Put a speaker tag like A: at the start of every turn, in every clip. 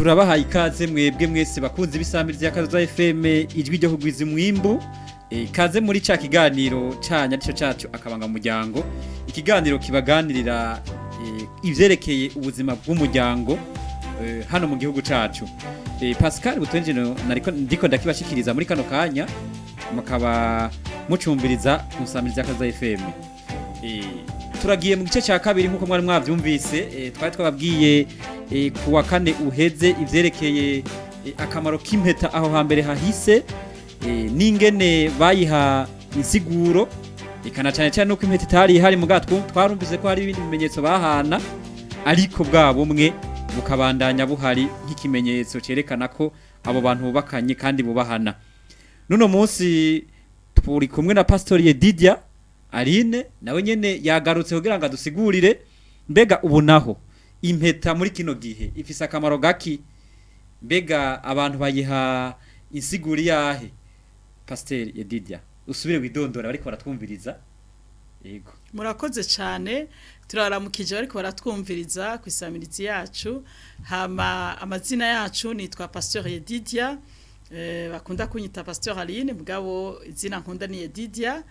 A: Turabahaye ikaze mwebwe mwese bakunzi b'isamirizi ya Kazoza FM, ijwi ryo kugwiza umwimbu. Kaze muri ca kiganiro canya arico cacu Akabanga Muryango, ikiganiro kibaganirira ivyerekeye ubuzima bw'umuryango hano mu gihugu cacu. Pascal Butonjino nariko ndiko ndakibashikiriza muri kano kanya, mukaba mucumbiriza ku nsamirizi ya Kazoza FM. Turagiye mu gice cya kabiri nk'uko mwari mwavyumvise. Twari twababwiye ku wa kane uheze ivyerekeye akamaro k'impeta aho hambere hahise, n'ingene bayiha insiguro, ikana cyane cyane nuko impeta itari ihari mu gatwu. Twarumvise ko hari ibindi bimenyetso bahana, ariko bwa bumwe bukabandanya buhari nk'ikimenyetso cerekana ko abo bantu bubakanye kandi bubahana. Nuno munsi turi kumwe na Pastor Yedidia Aline, nawe nyene yagarutse kugira ngo adusigurire mbega ubu naho impeta muri kino gihe ifise akamaro gaki, mbega abantu bayiha insiguri yahe. Pastor Yedidia, usubire widondora bariko baratwumviriza. Yego.
B: Murakoze cyane, turaramukije bariko baratwumviriza ku isamirizi yacu. Hama amazina yacu nitwa Pasteur Yedidia, bakunda kunyita Pasteur Aline, mugabo izina nkunda ni Yedidia.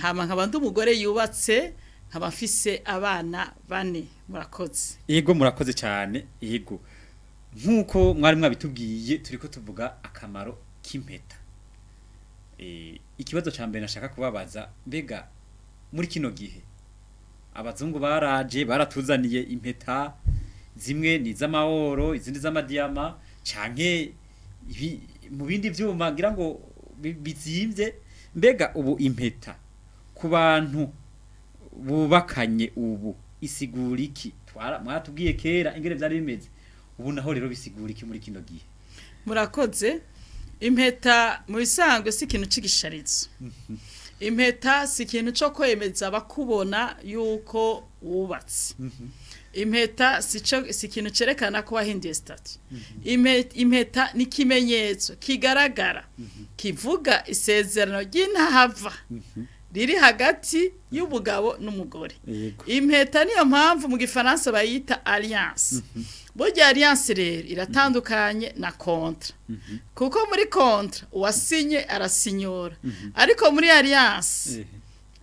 B: Hama nkaba ndi umugore yubatse, nkaba mfise abana bane. Murakoze.
A: Yego, murakoze cyane. Yego, nk'uko mwari mwabitubwiye, turiko tuvuga akamaro k'impeta. Ikibazo ca mbere nashaka kubabaza, mbega muri kino gihe abazungu baraje baratuzaniye impeta, zimwe ni iz'amahoro, izindi z'amadiyama canke mu bindi vyuma ngira ngo bizimvye, mbega ubu impeta ku bantu bubakanye ubu isigura iki? Mwaratubwiye kera ingene vyari bimeze, ubu naho rero bisigura iki muri kino gihe?
B: Murakoze. Impeta mu bisanzwe si ikintu c'igisharizo. Impeta si ikintu co kwemeza abakubona yuko wubatse. Impeta si ikintu cerekana ko wahinduye statut. Impeta ni ikimenyetso kigaragara kivuga isezerano ry'intahava riri hagati y'umugabo n'umugore. Impeta niyo mpamvu mu gifaransa bayita alliance. Burya alliance rero iratandukanye na contrat, kuko muri contrat uwasinye arasinyura, ariko muri alliance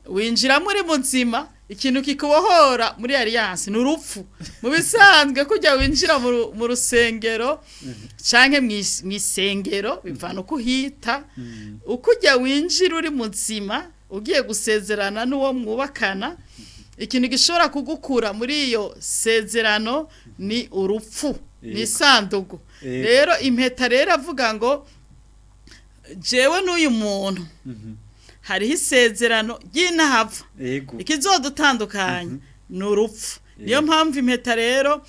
B: winjira muri muzima. Ikintu kikubohora muri alliance ni urupfu. Mu bisanzwe kujya winjira mu rusengero canke mw'isengero, bivana uko uhita, uko ujya winjira uri muzima ugiye gusezerana n'uwo mwubakana, ikintu gishobora kugukura muri iyo sezerano ni urupfu, ni isandugu. Rero impeta rero avuga ngo jewe n'uyu muntu hariho isezerano ry'intahava, ikizodutandukanya ni urupfu. Niyo mpamvu impeta rero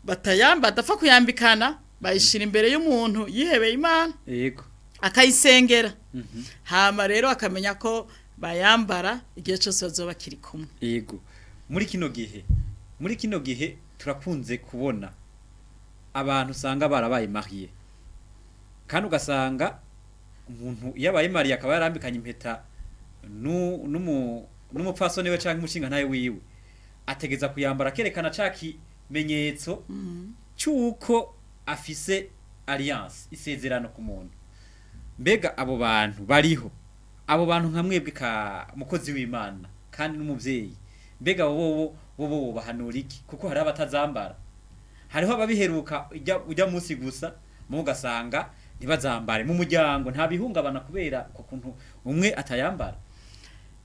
B: batayamba, badapfa kuyambikana, bayishira imbere y'umuntu yihebeye Imana, akayisengera. Hama rero akamenya ko bayambara igihe cyose bazoba bakiri kumwe.
A: Yego, muri kino gihe turakunze kubona abantu usanga barabaye mariés, kandi ugasanga umuntu iyo abaye marié akaba yarambikanye impeta n'umupfasoni we canke umushingantahe wiwe, ategeza kuyambara akerekana ca kimenyetso cy'uko afise alliance, isezerano ku muntu. Mbega abo bantu bariho, abo bantu nka mwebwe ka mukozi w'Imana kandi n'umuvyeyi, mbega bo bahanura iki? Kuko hari abatazambara, hariho ababiheruka ujya munsi gusa, mu ugasanga ntibazambare mu muryango, nta bihungabana kubera uko kuntu umwe atayambara?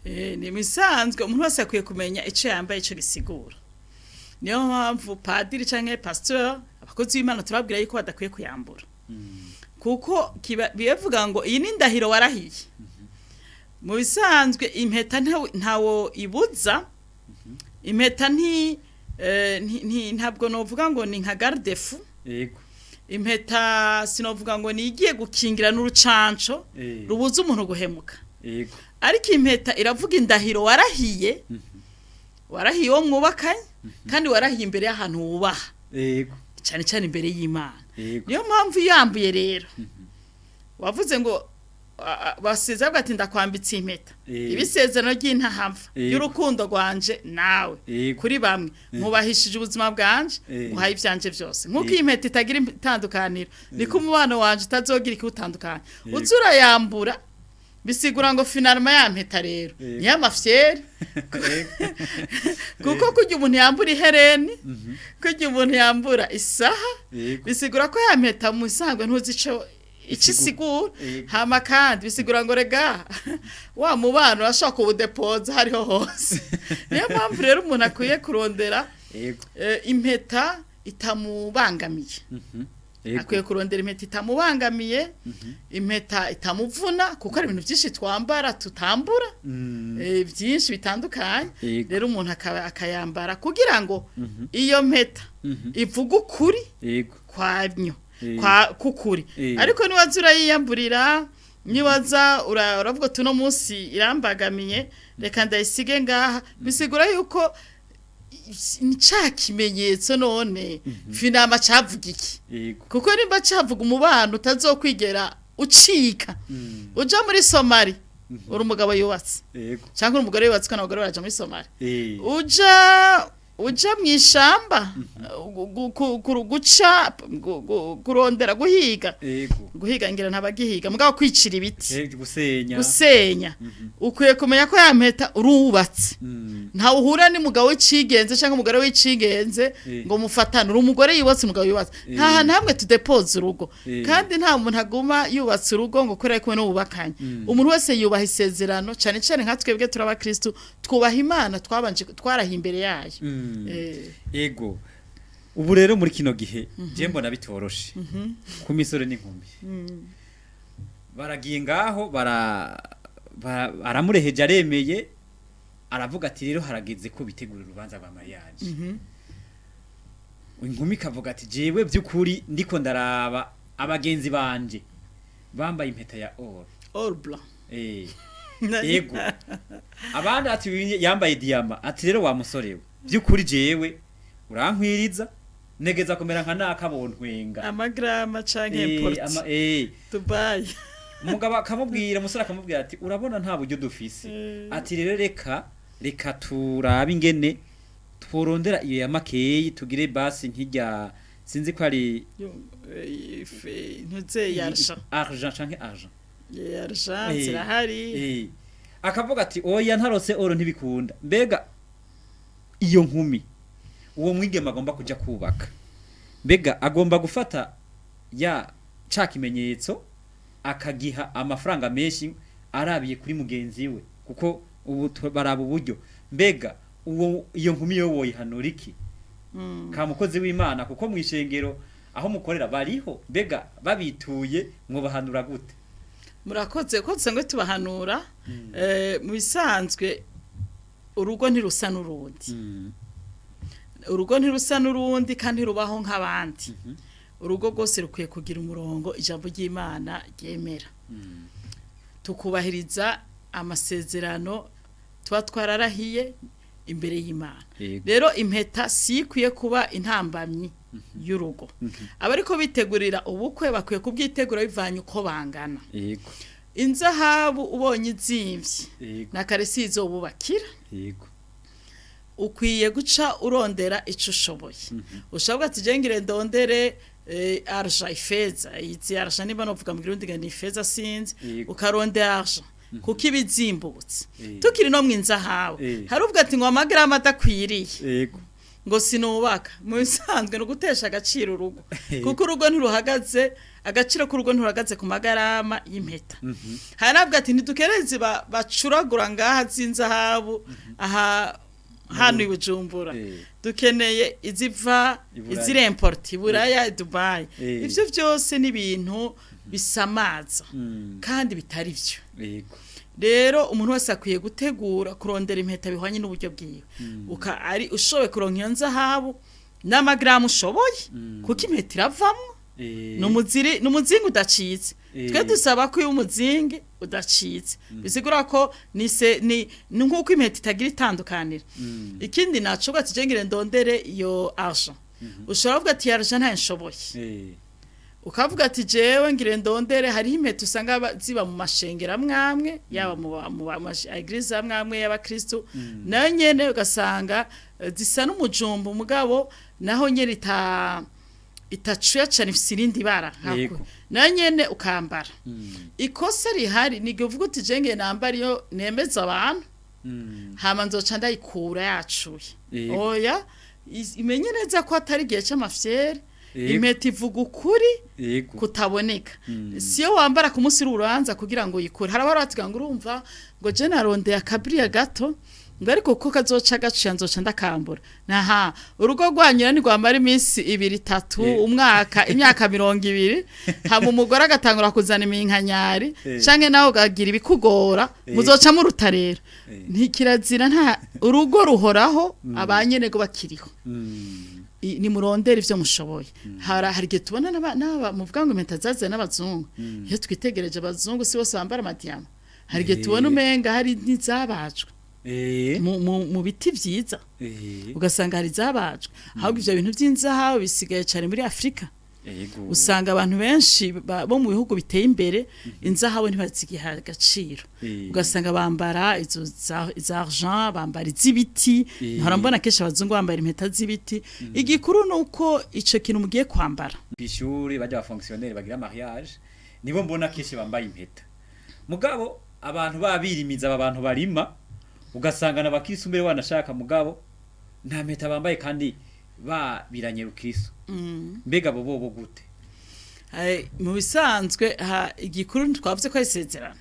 B: Ni misanzwe, umuntu wese akwiye kumenya ico yambaye ico gisigura. Niyo mpamvu padiri canke pasteur, abakozi b'Imana, turabwira yuko badakwiye kuyambura, kuko bivuga ngo iyi ni indahiro warahiye. Mu bisanzwe impeta ntawo ibuza. Impeta ntabwo novuga ngo ni nka garde-fou. Impeta sinovuga ngo ni igiye gukingira n'urucanco rubuza umuntu guhemuka, ariko impeta iravuga indahiro warahiye, warahiye uwo mwubakanye, kandi warahiye imbere y'ahantu wubaha, cyane cyane imbere y'Imana. Niyo mpamvu iyo yambuye rero wavuze ngo Basize bavuga ati ndakwambitse impeta, ibisezerano ry'intahava y'urukundo rwanje nawe. Kuri bamwe nkubahishije ubuzima bwanje, nguhaye ivyanje vyose. Nk'uko iyi mpeta itagira itandukaniro, niko umubano wanje utazogira ikiwutandukanya. Uza urayambura, bisigura ngo finalement ya mpeta rero niyo amafyeri, kuko kurya umuntu yambura ihereni, kurya umuntu yambura isaha, bisigura ko ya mpeta mu isanzwe ntuzi ico ico isigura. Hama kandi bisigura ngo rega wa mubano urashobora kuwudepoza hariho hose. Niyo mpamvu rero umuntu akwiye kurondera impeta itamubangamiye. Akwiye kurondera impeta itamubangamiye, impeta itamuvuna, kuko hari ibintu byinshi twambara tutambura, byinshi bitandukanye. Rero umuntu akayambara kugira ngo iyo mpeta ivuge ukuri kwanyo, kwa kukuri. Ariko niwaza urayiyamburira, niwaza uravuga uti uno munsi irambagamiye, reka ndayisige ngaha, bisigura yuko ni ca kimenyetso none finalement cavuga iki? Kuko nimba cavuga umubano utazokwigera ucika, uja muri Somali uri umugabo yubatse cyangwa uri umugore yubatse, ko n'abagore baraja muri Somali, uja mu ishamba guca kurondera, guhiga, guhiga ngira ntabagihiga, mugabo kwicira ibiti,
A: Gusenya.
B: Gusenya, ukwiye kumenya ko ya mpeta urubatse, ntawe uhura n'umugabo w'icigenze cyangwa umugore w'icigenze ngo mufatane. Uri umugore yubatse, umugabo yubatse, nta hantu hamwe tudepoza urugo. Kandi nta muntu aguma yubatse urugo ngo kubera kumwe n'ububakanye. Umuntu wese yubaha isezerano, cyane cyane nka twebwe turi abakristu, twubaha Imana, twabanje twaraha imbere yayo.
A: Ego, ubu rero muri kino gihe je mbona bitoroshe ku misore n'inkumi. Baragiye ngaho aramureheje, aremeye, aravuga ati rero harageze ko bitegura urubanza rwa mariage. Inkumi ikavuga ati jewe by'ukuri ndiko ndaraba abagenzi banje bambaye impeta ya or.
B: Or blanc.
A: Ego, abandi ati uyu yambaye diyama. Ati rero wa musore we, by'ukuri jewe urankwiriza, negeza kumera nka nakabontwenga.
B: Amagrama canke import Dubai.
A: Umugabo akamubwira, umusore akamubwira ati urabona nta buryo dufise. Ati rero reka turabe ingene tworondera iyo ya makeyi, tugire basi nk'irya, sinzi ko ari
B: Ntuze yarsha.
A: Argent canke argent.
B: Yarsha zirahari.
A: Akavuga ati oya, ntarose or ntibikunda. Mbega iyo nkumi, uwo mwigeme agomba kuja kubaka, mbega agomba gufata ya ca kimenyetso akagiha amafaranga menshi arabiye kuri mugenzi we, kuko ubu baraba uburyo? Mbega uwo iyo nkumi yo woyihanura iki ka mukozi w'Imana? Kuko mu ishengero aho mukorera bariho, mbega babituye mwobahanura gute?
B: Murakoze. Ko dusanzwe tubahanura, mu bisanzwe urugo ntirusa n'urundi. Urugo ntirusa n'urundi kandi ntirubaho nk'abandi. Urugo rwose rukwiye kugira umurongo ijambo ry'Imana ryemera, tukubahiriza amasezerano tuba twararahiye imbere y'Imana. Rero impeta si ikwiye kuba intambamyi y'urugo. Abariko bitegurira ubukwe bakwiye kubwitegura bivanye uko bangana. Inzahabu ubonye izimvye, na kare si izobubakira. Ukwiye guca urondera ico ushoboye. Ushobora ati je ngire ndondere argent, ifeza. Izi argent niba novuga mu Kirundi ngo ni ifeza, sinzi. Ukarondera argent kuko iba izimbutse. Tukiri no mw'inzahabu, hari ubwo ati ngo amagarama adakwiriye, ngo sinubaka. Mu bisanzwe ni ugutesha agaciro urugo, kuko urugo ntiruhagaze, agaciro k'urugo ntiruhagaze ku magarama y'impeta. Hari n'abwo ati ntidukereze bacuragura ngaha z'inzahabu aha hano i Bujumbura, dukeneye iziva
A: I Buraya.
B: iziri importées i Buraya, Dubai. Ivyo vyose ni ibintu bisamaza kandi bitari vyo. Rero umuntu wese akwiye gutegura kurondera impeta bihwanye n'uburyo bwiwe. Uka ari ushoboye kuronka iyo nzahabu n'amagramu ushoboye, kuko impeta iravamwo. Ni umuzingi udacitse. Twe dusaba ko iyo umuzingi udacitse, bisigura ko ni nk'uko impeta itagira itandukaniro. Ikindi naco ati je ngire ndondere iyo argent, ushobora kuvuga ati argent ntayo nshoboye. Ukavuga ati jewe ngire ndondere, hariho impeta usanga ziba mu mashengero amwamwe, yaba mu eglise amwamwe y'abakristo, nayo nyene ugasanga zisa n'umujumba, umugabo naho nyene itacuya cane, ifise irindi bara nkako. Nayo nyene ukambara. Ikosa rihari ni igihe uvuga uti je ngiye nambara iyo nemeza abantu, hama nzoca ndayikura yacuye. Oya, imenye neza ko atari igihe c'amafyere. Impeta ivuga ukuri kutaboneka. Siyo wambara ku munsi w'urubanza kugira ngo uyikure. Hari abari batugira ngo urumva ngo je narondeye akabiriya gato, ngo ariko kuko kazoca gaciya nzoca ndakambura. Naha urugo rwanyu rero ntirwamara iminsi ibiri, itatu, umwaka, imyaka 20, hama umugore agatangura kuzana iminkanyari, canke nawe ukagira ibikugora, muzoca muruta rero. Ntikirazira, nta urugo ruhoraho abanyenego bakiriho. Nimurondere ivyo mushoboye. Hari igihe tubona n'aba muvuga ngo impeta zaziye n'abazungu. Iyo twitegereje abazungu, si bose bambara amadiyama. Hari igihe tubona umenga hari n'izabajwe mu biti vyiza, ugasanga hari izabajwe. Ahubwo ivyo bintu vy'inzahabu bisigaye cane muri Afurika. Usanga abantu benshi bo mu bihugu biteye imbere inzahabu ntibazigiha agaciro. Ugasanga bambara izo za argent, bambara iz'ibiti. Nkora mbona kenshi abazungu bambara impeta z'ibiti. Igikuru ni uko ico kintu mugiye kwambara.
A: Kw'ishuri bajya aba fonctionnaire bagira mariage, nibo mbona kenshi bambaye impeta. Mugabo abantu babirimiza, aba bantu barima, ugasanga n'abakristo mbere wanashaka, mugabo nta mpeta bambaye kandi babiranye rukristo. Mbega bo bobo gute?
B: Mu bisanzwe igikuru twavuze ko ari isezerano.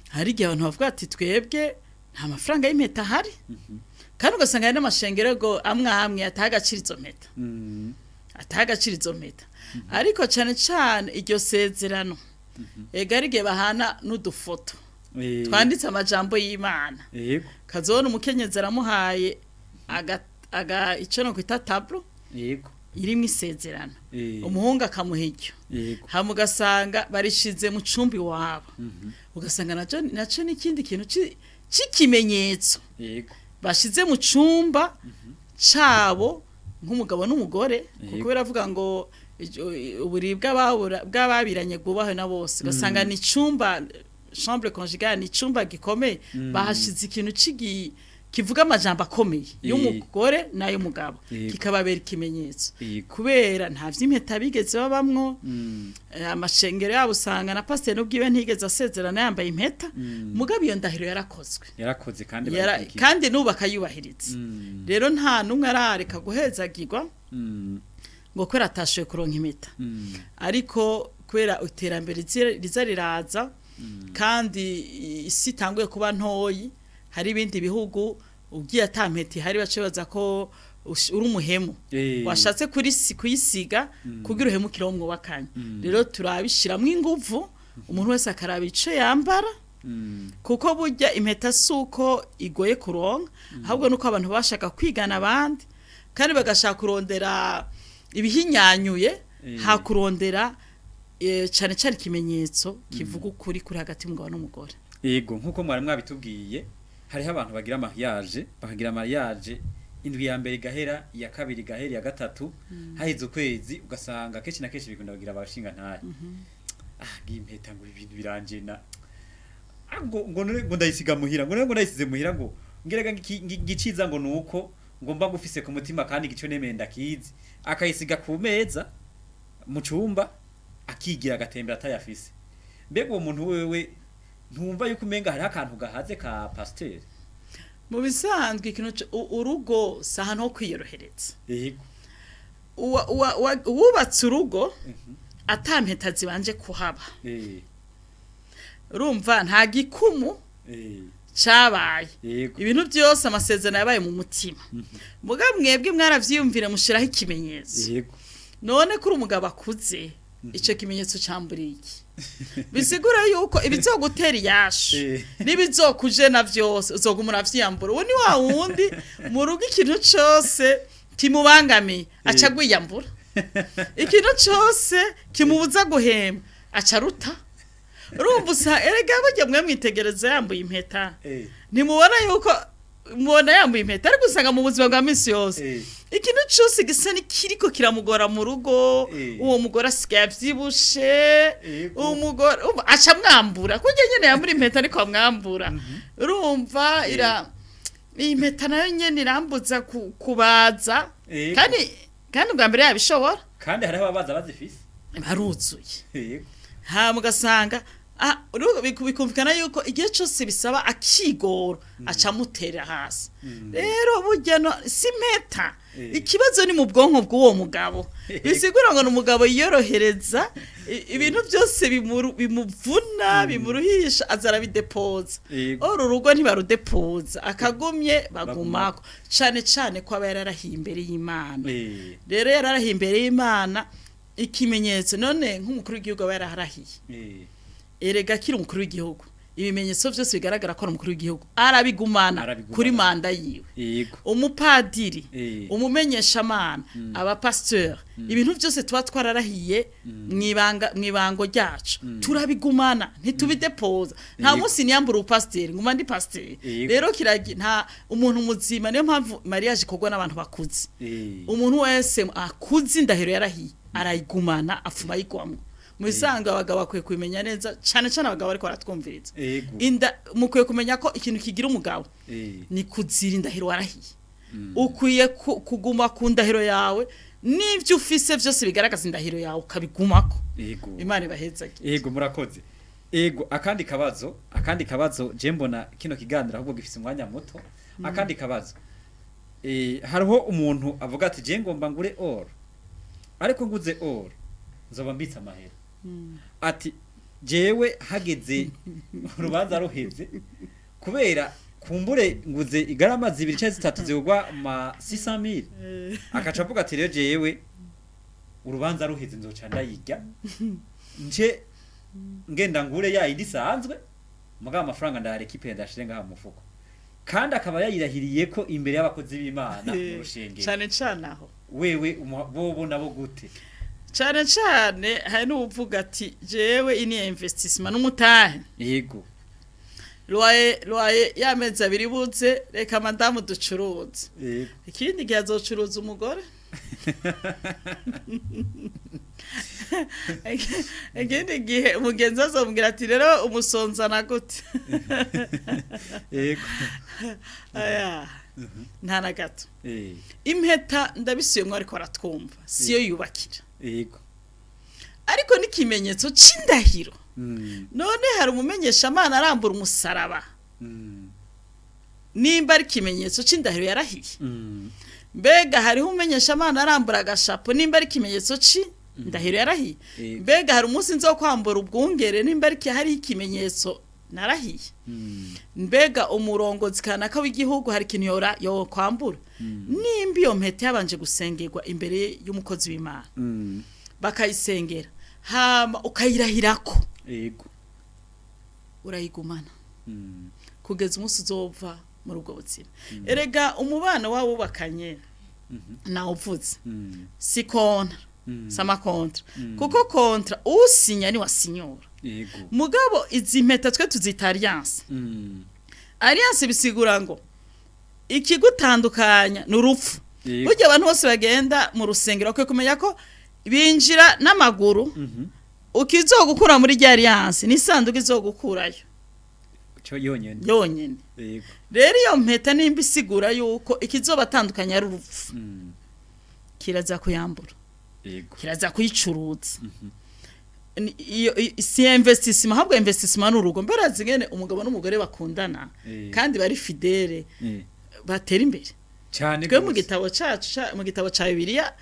B: Hari igihe abantu bavuga ati twebwe nta mafaranga y'impeta ahari, kandi ugasanga hari n'amashengero go amwe amwe ataha agaciro izo mpeta, ataha agaciro izo mpeta. Ariko cane cane iryo sezerano, ega ari igihe bahana n'udufoto twanditse amajambo y'Imana. Kazobona umukenyezi aramuhaye aga ico no kwita tableau irimwo isezerano, umuhungu akamuha iryo, hama ugasanga barishize mu cumbi iwabo, ugasanga naco n'ikindi kintu c'ikimenyetso bashize mu cumba cabo nk'umugabo n'umugore, kuko biravuga ngo uburiri bw'ababiranye bwubahwe na bose. Ugasanga ni icumba, chambre conjugale, ni icumba gikomeye, bahashize ikintu kivuga amajambo akomeye y'umugore n'ay'umugabo, kikababera ikimenyetso. Kubera nta vy'impeta bigeze babamwo, amashengero yabo usanga na pasiteri n'ubwiwe ntiyigeze asezerana yambaye impeta. Mugabo iyo ndahiro yarakozwe.
A: Yarakoze kandi barayikurikiza.
B: Kandi n'ubu bakayubahiriza. Rero nta n'umwe arareka guhezagirwa ngo kubera atashoboye kuronka impeta. Ariko kubera iterambere riza riraza, kandi isi itanguye kuba ntoyi, hari ibindi bihugu ugiye ata mpeta ihari baca bibaza ko uri umuhemu, washatse kuyisiga kugira uhemukire uwo mwubakanye. Rero turabishiramwo inguvu, umuntu wese akaraba ico yambara, kuko burya impeta si uko igoye kuronka, ahubwo nuko abantu bashaka kwigana abandi kandi bagashaka kurondera ibihinyanyuye, hakurondera cane cane ikimenyetso kivuga ukuri kuri hagati y'umugabo n'umugore.
A: Yego, nkuko mwari mwabitubwiye, hariho abantu bagira mariage, bakagira mariage indwi ya mbere igahera, iya kabiri igahera, iya gatatu, haheze ukwezi ugasanga kenshi na kenshi bikunda kugira abashinga ntahe ah ngiyi impeta ngo ibintu biranjena. Ah, ngo none ngo ndayisiga muhira, ngo none ngo ndayisize muhira, ngo ngerega ngiciza ngo nuko ngo mba ngufise ku mutima kandi igico nemeye ndakizi. Akayisiga ku meza mu cumba, akigira agatembera atayafise. Mbega uwo muntu wewe ntumva yuko umenga hariho akantu gahaze ka pasiteri?
B: Mu bisanzwe ikintu urugo si ahantu ho kwiyorohereza. Uwubatse urugo ata mpeta zibanje kuhaba, urumva nta gikumu cabaye. Ibintu byose amasezerano yabaye mu mutima, muga mwebwe mwaravyiyumvira mushiraho ikimenyetso. None kuri umugabo akuze, ico kimenyetso camburiye iki? Bisigura yuko ibizogutera iyashu n'ibizokujena vyose uzoguma uravyiyambura. Uwo ni wa wundi mu rugo ikintu cose kimubangamiye aca agwiyambura, ikintu cose kimubuza guhema aca aruta. Urumva usa erega burya mwe mwitegereza yambuye impeta, ntimubona yuko Mubona yambaye impeta, ariko usanga mu buzima bwa minsi yose ikintu cyose gisa n'ikiriko kiramugora mu rugo, uwo mugore asigaye avyibushe. Uwo mugore aca amwambura kurya nyene yambura impeta, ariko amwambura. Urumva ira iyi mpeta nayo nyene irambuza kubaza. Kandi ubwa mbere yabishobora.
A: Kandi hariho ababaza bazifise.
B: Baruzuye. Hama ugasanga bikumvikana yuko igihe cyose bisaba akigoro aca amutera hasi. Rero burya no si impeta, ikibazo ni mu bwonko bw'uwo mugabo. Bisigura ngo ni umugabo yiyorohereza, ibintu byose bimuvuna, bimuruhisha, aza arabidepoza. Uru rugo ntibarudepoza, akagumye bagumako, cane cane ko aba yararahiye imbere y'Imana. Rero yararahiye imbere y'Imana, ikimenyetso none nk'umukuru w'igihugu aba yaraharahiye. Erega akiri umukuru w'igihugu, ibimenyetso byose bigaragara ko ari umukuru w'igihugu arabigumana
A: Arabigumana.
B: kuri manda yiwe. Umupadiri, umumenyeshamana, abapasiteri, ibintu byose tuba twararahiye mwibanga, mwibango ryacu, turabigumana, ntitubidepoza. Nta munsi niyambura ubupasiteri, nguma ndi pasiteri. Rero kiragi nta umuntu muzima, niyo mpamvu mariage ikorwa n'abantu bakuze. Umuntu wese akuze, indahiro yarahiye arayigumana, afuma ayigwamwo. Mu bisanzwe abagabo bakwiye kubimenya neza, cane cane abagabo bariko baratwumviriza. Inda mukwiye kumenya ko ikintu kigira umugabo ni kuzira indahiro warahiye. Ukwiye kuguma ku ndahiro yawe, n'ibyo ufise byose bigaragaza indahiro yawe ukabigumako. Imana ibahezage.
A: Ego, murakoze. Ego, akandi kabazo je mbona kino kiganiro ahubwo gifise umwanya muto. Akandi kabazo, hariho umuntu avuga ati: "Je ngomba ngure or, ariko nguze or nzoba mbitse amahera." Ati: "Jewe hageze urubanza ruheze, kubera kumbure nguze igarama zibiri canke zitatu zigurwa ma 600,000." Akaca avuga ati: "Rero jewe urubanza ruheze nzoca ndayirya, nce ngenda ngure ya yindi isanzwe, mugabo amafaranga ndayareka ndashire ngaha mu mufuko." Kandi akaba yayirahiriye ko imbere y'abakozi b'Imana mu rushengero.
B: Cane cane aho.
A: Wewe bobo nabo gute?
B: Cane cane hari n'uwuvuga ati: "Jewe ini investissement n'umutahe." Loyer y'amezi abiri buze, reka madamu ducuruze. Ikindi gihe azocuruza umugore, ikindi gihe umugenzi azomubwira ati: "Rero umusonzana gute?" Aya, nta na gato. Impeta, ndabisubiyemwo, ariko baratwumva, siyo yubakira, ariko n'ikimenyetso c'indahiro. None hari umumenyeshamana arambura umusaraba nimba ari ikimenyetso c'indahiro yarahiye? Mbega hariho umumenyeshamana arambura agashapo nimba ari ikimenyetso c'indahiro yarahiye? Mbega hari umunsi nzo kwambura ubwungere nimba ari hariho ikimenyetso narahiye? Mbega umurongozi kanaka w'igihugu hari ikintu yora yo kwambura nimba iyo mpeta yabanje gusengerwa imbere y'umukozi w'Imana, bakayisengera, hama ukayirahirako, urayigumana kugeza umunsi uzova muri ubwo buzima. Erega umubano wawubakanye nawuvuze, si contrat, si ama contrat, kuko contrat usinya ni wasinyura. Mugabo izi mpeta twe tuzita alliance. Alliance bisigura ngo ikigutandukanya ni urupfu. Burya abantu bose bagenda mu rusengero bakwiye kumenya ko binjira n'amaguru. Ukizogukura muri rya alliance ni isanduku izogukurayo.
A: Cyo yonyene.
B: Yonyene. Rero iyo mpeta nimba isigura yuko ikizobatandukanya ari urupfu, kiraza kuyambura, kiraza kuyicuruza. Iyo si investissement, ahubwo investissement ni urugo. Mbere zingene umugabo n'umugore bakundana kandi bari fidèle, batera imbere.
A: Cyane
B: Twe mu
A: gose.
B: gitabo cacu mu gitabo ca Bibiliya,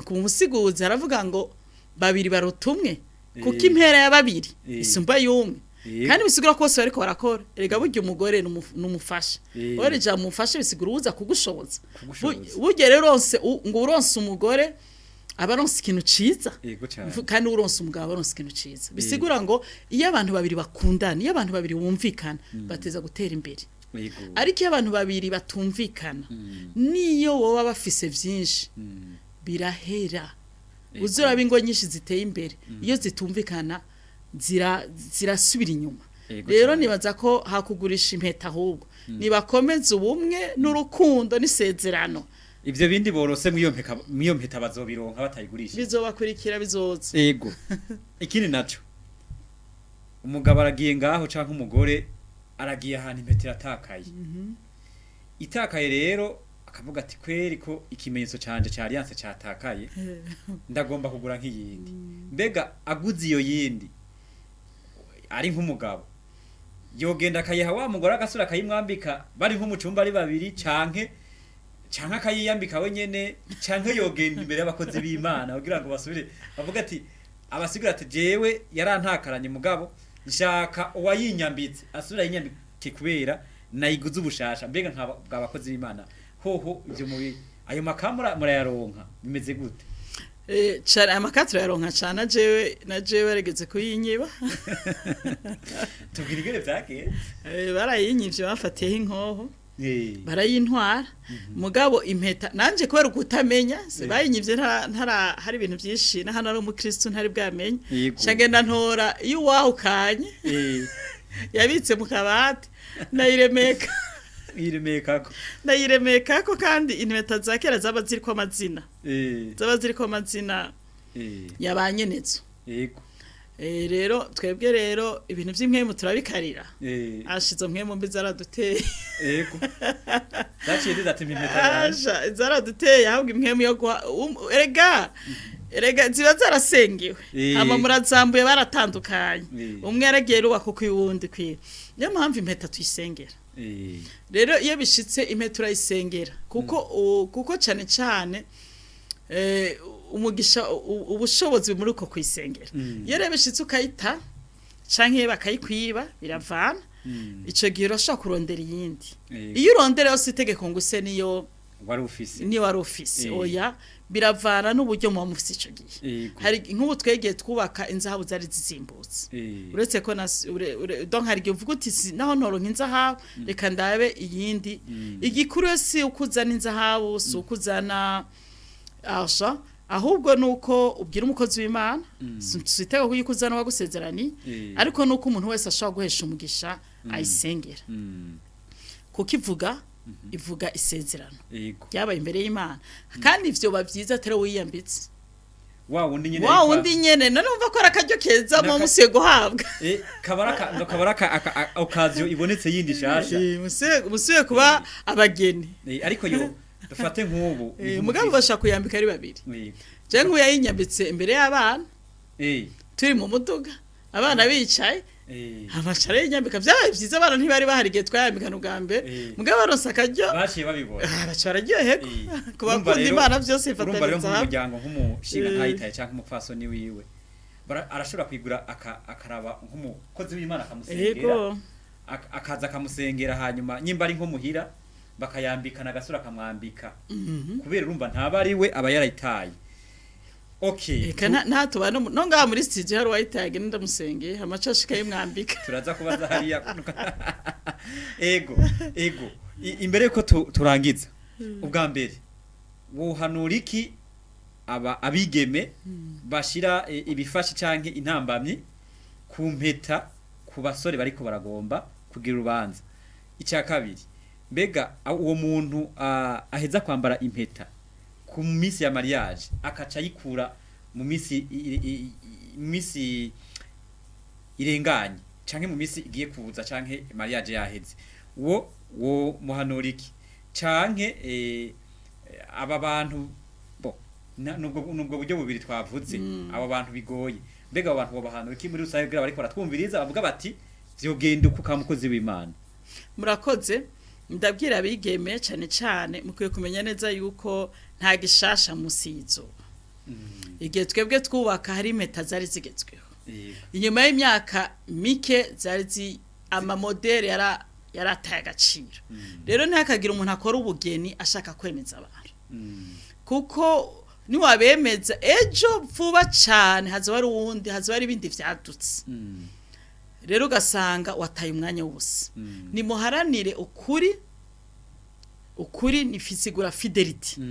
B: ku musiguzi haravuga ngo babiri baruta umwe, kuko impera ya babiri isumba y'umwe. Kandi bisigura ko bose bariko barakora. Erega burya umugore n'umufasha. Wowe ijambo umufasha bisigura uza kugushoboza.
A: Kugushoboza.
B: Burya rero uronse ngo uronse umugore aba aronse ikintu ciza.
A: Yego cyane.
B: Kandi uronse umugabo aba aronse ikintu ciza. Bisigura ngo iyo abantu babiri bakundana, iyo abantu babiri bumvikana, bateza gutera imbere. Ariko iyo abantu babiri batumvikana, niyo woba bafise vyinshi, birahera. Uzuraba ingo nyinshi ziteye imbere, iyo zitumvikana zirasubira inyuma. Rero nibaza ko hakugurisha impeta, ahubwo nibakomeze ubumwe n'urukundo n'isezerano.
A: Ivyo bindi borose mw'iyo mpeta bazobironka batayigurisha.
B: Bizobakurikira, bizoza.
A: Ego. Ikindi naco, umugabo aragiye ngaho canke umugore aragiye ahantu, impeta iratakaye. Itakaye rero akavuga ati: "Kweri ko ikimenyetso canje ca alliance catakaye, ndagomba kugura nk'iyindi." Mbega aguze iyo yindi, ari nk'umugabo yogenda akayiha wa mugore agasura akayimwambika bari nko mu cumba ari babiri, canke akayiyambika we nyene, canke yogenda imbere y'abakozi b'Imana kugira ngo basubire bavuga ati, abasigura ati: "Jewe yarantakaranye, mugabo nshaka uwayinyambitse asubira yinyambike kubera nayiguze ubushasha." Mbega nka bwa bakozi b'Imana hoho, ivyo mubi ayo makamura murayaronka, bimeze gute?
B: Cane amakatro turayaronka cane. Jewe na jewe barigeze kuyinyiba.
A: Tubwira ingene vyagenze.
B: Barayinyivye, bafatiyeho inkoho, barayintwara. Mugabo impeta nanje kubera ukutamenya se, bayinyivye ntara hari ibintu byinshi na hano ari umukristo ntari bwamenye. Nca ngenda ntora iyo uwahukanye yabitse mu kabati, ndayiremeka.
A: Iremekako.
B: Ndayiremeka ko kandi impeta za kera zaba ziriko amazina, zaba ziriko amazina ya ba nyenezo. Rero twebwe rero ibintu vy'impwemu turabikarira. Ashizo mpwemu mbi zaraduteye.
A: Yego, zaciye zidatema impeta yanjye.
B: Asha zaraduteye, ahubwo impwemu yo guha erega ziba zarasengewe. Hama murazambuye, baratandukanye. Umwe yaragiye rubaka ku wundi kwiye, niyo mpamvu impeta tuyisengera. Rero iyo bishitse impeta urayisengera, kuko cane cane umugisha ubushobozi muri uko kuyisengera. Iyo rero bishitse ukayita canke bakayikwiba, biravana. Ico gihe urashobora kurondera iyindi. Iyo urondera yose, itegeko ngo use niyo
A: wari ufise.
B: Niyo wari ufise. Oya, biravana n'uburyo muba mufise ico gihe. Hari nk'ubu twegeye twubaka, inzahabu zari zizimbutse. Uretse ko na donc hari igihe uvuga uti: "Naho ntoronka inzahabu, reka ndabe iyindi." Igikuru yo si uko uzana inzahabu, si uko uzana argent, ahubwo nuko ubwira umukozi w'Imana. Si itegeko yuko uzana uwagusezeraniye, ariko nuko umuntu wese ashobora guhesha umugisha ayisengera, kuko ivuga isezerano ryabaye imbere y'Imana, kandi ivyo biba vyiza atari wiyambitse.
A: Wa wundi nyene.
B: Wa wundi nyene. None umva ko ari akaryo keza mu musiye guhabwa.
A: Kabaraka ngo kabaraka occasion ibonetse yindi shasha.
B: Musiye kuba abageni.
A: Ariko yo dufate nk'ubu
B: Mugabo bashaka kuyambika ari babiri. Je nk'uyu yayinyambitse imbere y'abana, turi mu muduga, abana bicaye, amacara yinyambika. Vyabaye vyiza, abana ntibari bahari igihe twayambikana ubwa mbere. Mugabo baronse akaryo.
A: Baciye babibona.
B: Baca bararyoherwa. Ku
A: Urumva
B: bakunda Imana vyose
A: urumva rero
B: bifataniriza hamwe.
A: Nk'umuryango, nk'umushinga ntayitaye canke umupfasoni wiwe, arashobora kuyigura akaraba nk'umukozi w'Imana akamusengera, akaza akamusengera, hanyuma nyimba ari nko muhira bakayambikana, agasura akamwambika, kubera urumva ntaba ari we aba yarayitaye. Okay.
B: Eka nta tubana no ngaha muri studio hari uwayitaye, ndamusengeye amaca ashika yimwambika.
A: Turaza kubaza hariya. Ego, imbere yuko turangiza, ubwa mbere wohanura iki aba abigeme bashira ibifashi canke intambamyi ku mpeta ku basore bariko baragomba kugira urubanza? Icya kabiri, mbega uwo muntu aheza kwambara impeta ku minsi ya mariage akaca ayikura mu minsi minsi irenganye canke mu minsi igiye kuza canke mariage yaheze, wo muhanura iki? Canke aba bantu bo nubwo buryo bubiri twavuze, aba bantu bigoye, mbega abo bantu bobahanura iki muri rusange kugira bariko baratwumviriza bavuga bati: "Vyogenda uko ka mukozi w'Imana"?
B: Murakoze. Ndabwira abigeme cane cane, mukwiye kumenya neza yuko nta gishasha musi y'izuba. Igihe twebwe twubaka hari impeta zari zigezweho. Inyuma y'imyaka mike zari zi amamodeli yarataye agaciro. Rero ntihakagire umuntu akora ubugeni ashaka kwemeza abantu, kuko niwabemeza ejo vuba cane hazoba hari uwundi, hazoba hari ibindi vyadutse. Rero ugasanga wataye umwanya w'ubusa. Nimuharanire ukuri. Ukuri ni fisigura fidélité.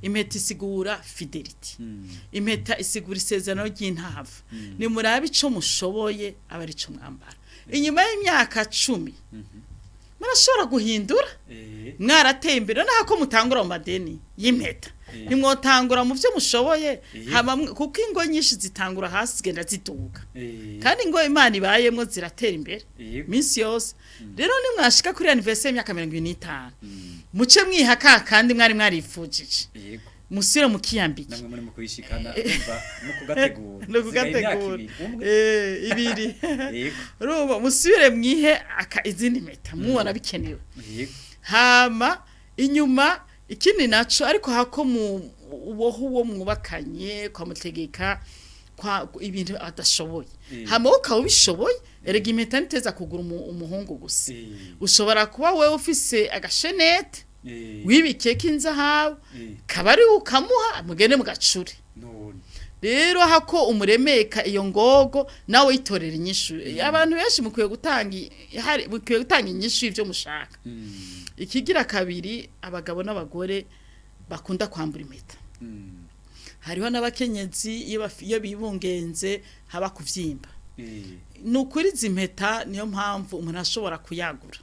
B: Impeta isigura fidélité. Impeta isigura isezerano ry'intava. Nimurabe ico mushoboye aba ari ico mwambara. Inyuma y'imyaka 10 murashobora guhindura, mwarateye imbere, naho ko mutangura mu madeni y'impeta, ntimwotangura mu byo mushoboye, kuko ingo nyinshi zitangura hasi zigenda ziduga, kandi ingo Imana ibayemwo ziratera imbere minsi yose. Rero nimwashika kuri anniversaire y'imyaka 25, muce mwiha ka kandi mwari mwarifujije, musubire mukiyambike.
A: Namwe muri mu kuyishikana, umva no kugategura.
B: No kugategura. Ibiri. Urumva, musubire mwihe izindi mpeta mubona bikenewe. Hama inyuma ikindi naco, ariko hako mu uboho uwo mwubakanye kwamutegeka kwa ibintu adashoboye, hama ukaba ubishoboye. Erega impeta ntiteza kugura umuhungu gusa. Ushobora kuba wewe ufise agashenete wibikeko inzahabu, kaba ari ukamuha, mugende mugacure. Rero hako umuremeka iyo ngogo, nawe yitorera inyishu. Abantu benshi mukwiye gutanga mukwiye gutanga inyishu y'ivyo mushaka. Ikigira kabiri, abagabo n'abagore bakunda kwambura impeta. Hariho n'abakenyezi iyo bibungenze haba kuvyimba. Ni ukuri izi mpeta, niyo mpamvu umuntu ashobora kuyagura.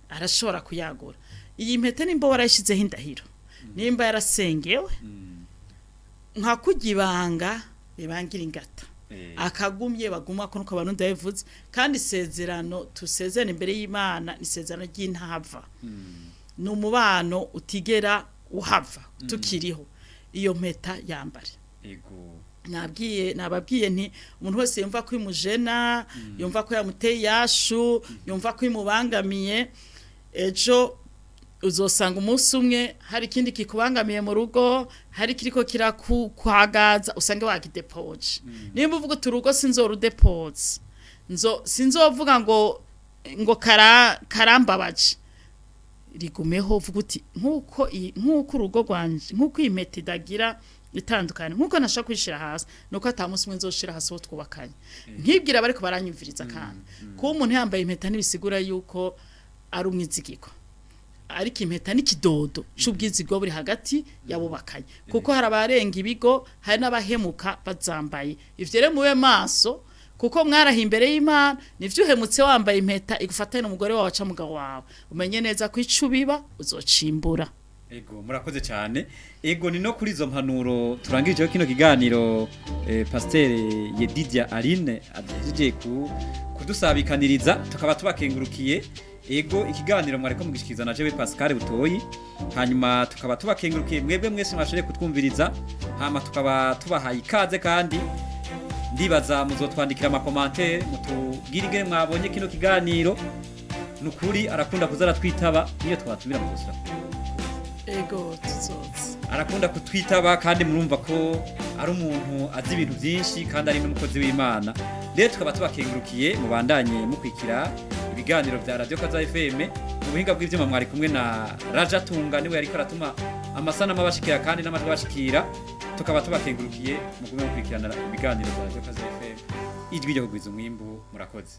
B: Arashobora kuyagura iyi mpeta nimba warayishyizeho indahiro, nimba yarasengewe, nka kurya ibanga ribangira ingata, akagumye baguma ko nuko Abarundi babivuze. Kandi isezerano tusezerana imbere y'Imana ni isezerano ry'intava, ni umubano utigera uhava tukiriho. Iyo mpeta yambare. Nabwiye, nababwiye nti umuntu wese yumva ko imujena, yumva ko yamuteye yashu, yumva ko imubangamiye, ejo uzosanga umunsi umwe hari ikindi kikubangamiye mu rugo, hari kiriko kirakukwagaza, usange wagidepoje. Nimba uvuga uti urugo sinzorudepoze, nzo sinzovuga ngo karambabaje, rigumeho. Uvuga uti nkuko urugo rwanje, nkuko iyi mpeta idagira itandukanye, nkuko nashaka kwishira hasi, nuko ata munsi umwe nzoshira hasi uwo twubakanye. Nkibwira bariko baranyumviriza, kandi kuba umuntu yambaye impeta ntibisigura yuko ari umwizigirwa, ariko impeta n'ikidodo c'ubwizigwa buri hagati yabubakanye, kuko hari abarenga ibigo, hari n'abahemuka bazambaye. Ivyo rero mube maso, kuko mwarahi imbere y'Imana. Nivyo, uhemutse wambaye impeta igufatanye n'umugore wawe aca mugabo wawe, umenye neza ko ico ubiba uzocimbura.
A: Ego, murakoze cyane. Ego, ni no kuri izo mpanuro turangirijeho kino kiganiro. Pasteur Yedidia Aline aduhejeje ku kudusabikaniriza, tukaba tubakengurukiye. Ego, ikiganiro mwariko mugishikiriza na jewe Pascal Butoyi, hanyuma tukaba tubakengurukiye mwebwe mwese mwashoboye kutwumviriza, hama tukaba tubahaye ikaze. Kandi ndibaza muzotwandikira ama commentaires, mutubwire ingene mwabonye kino kiganiro. Nukuri arakunda kuza aratwitaba, niyo twatumira muzosubira.
B: Ego, tuzoza.
A: Arakunda kutwitaba, kandi murumva ko ari umuntu azi ibintu byinshi kandi ari n'umukozi w'Imana. Rero tukaba tubakengurukiye, mubandanye mukwikira ibiganiro bya Radio Kaza FM. Mu buhinga bw'ivyuma mwari kumwe na Raja Tunga, niwe yariko aratuma amasanamu abashikira kandi n'amajwi abashikira. Tukaba tubakengurukiye, mugume mukurikirana ibiganiro bya Radio Kaza FM, ijwi ryo kugwiza umwimbu. Murakoze.